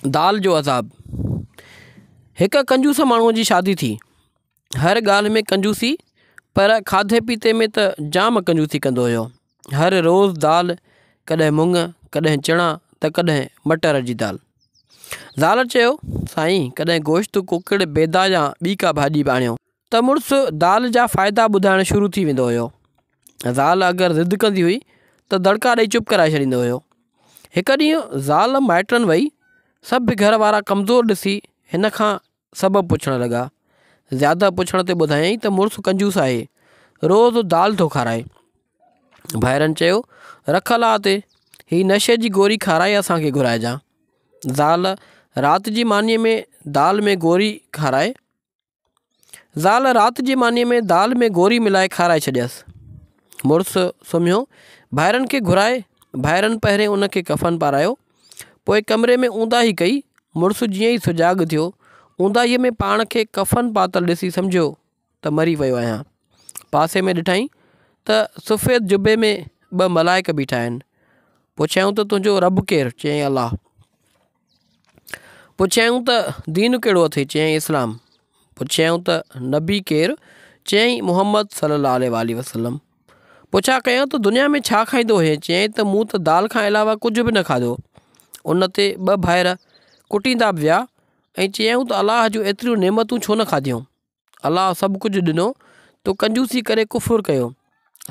دال جو عذاب، هڪ ڪنجوس ماڻهوء جي شادي ٿي. هر ڳالهه ۾ ڪنجوسي پر کاڌي پيتي ۾ ته جام ڪنجوسي ڪندو هيو. هر روز دال، ڪڏهن مڱ، ڪڏهن چڻا ته ڪڏهن مٽر جي دال. زال چيو، سائين ڪڏهن گوشت، ڪڪڙ، بيدا يا ٻي ڪا ڀاڄي به آڻيو. ته مڙس دال جا فائدا ٻڌائڻ شروع ٿي ويندو هيو. زال اگر ضد ڪندي هئي ته دڙڪا ڏئي چپ ڪرائي ڇڏيندو هيو. هڪ ڏينهن زال مائٽن وئي، سڀ گهر وارا ڪمزور ڏسي هن کان سبب پڇڻ لڳا. زياده پڇڻ تي ٻڌايائين ته مڙس ڪنجوس آهي، روز دال ٿو کارائي. ڀائرن چيو، رک الله تي، هي نشي جي گوري کارائي اسان کي گهرائجان. زال رات جي مانيء ۾ دال ۾ گوري کارائي. زال رات جي مانيء ۾ دال ۾ گوري ملائي کارائي ڇڏيس. مڙس سمهيو، ڀائرن کي گهرائي، ڀائرن پهرين ان کي ڪفن پارايو، پوء ڪمري ۾ اونداهي ڪئي، مڙس جيئن ئي سجاڳ ٿيو، اونداهيء ۾ پاڻ کي ڪفن پاتل ڏسي سمجهيو ته مري ويو آهيان. پاسي ۾ ڏٺائين ته سفيد جبي ۾ ٻه ملائڪ بيٺا آهن. پڇيائون ته تنهنجو رب ڪير؟ چيائين الله. پڇيائون ته دين ڪهڙو اٿئي؟ چيائين اسلام. پڇيائون ته نبي ڪير؟ چيائين محمد صلي الله عليه واٰله وسلم. پڇا ڪيائون ته دنيا ۾ ڇا کائيندو هئين؟ چيائين ته مون ته دال کان علاوه ڪجهه به نه کاڌو. ان تي ٻه ڀائر ڪٽيندا به ويا ۽ چيائون ته الله جون ايتريون نعمتون ڇو نه کاڌيون؟ الله سڀ ڪجهه ڏنو تو ڪنجوسي ڪري ڪفر ڪيو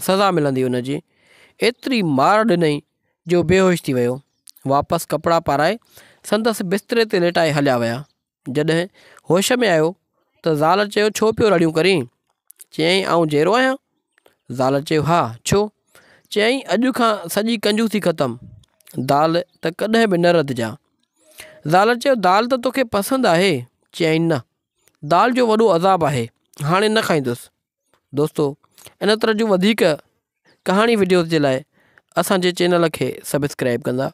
سزا ملندي ان جي. ايتري مار ڏنئي جو بيهوش ٿي ويو. واپس ڪپڙا پارائي سندس بستري تي ليٽائي هليا ويا. جڏهن هوش ۾ آيو ته زال چيو ڇو پيو رڙيون ڪرين؟ چيائين آئون جيئرو آهيان؟ زال چيو ها ڇو؟ چيائين اڄ کان سڄي ڪنجوسي ختم، دال ته ڪڏهن به نه رڌجان. زال چيو دال ته توکي پسند آهي؟ چيائين نه، دال جو وڏو عذاب آهي، هاڻي نه کائيندس. دوستو ان طرح جون وڌيڪ ڪهاڻي وڊيوز جي لاء اسان جي چينل کي سبسڪرائب ڪندا.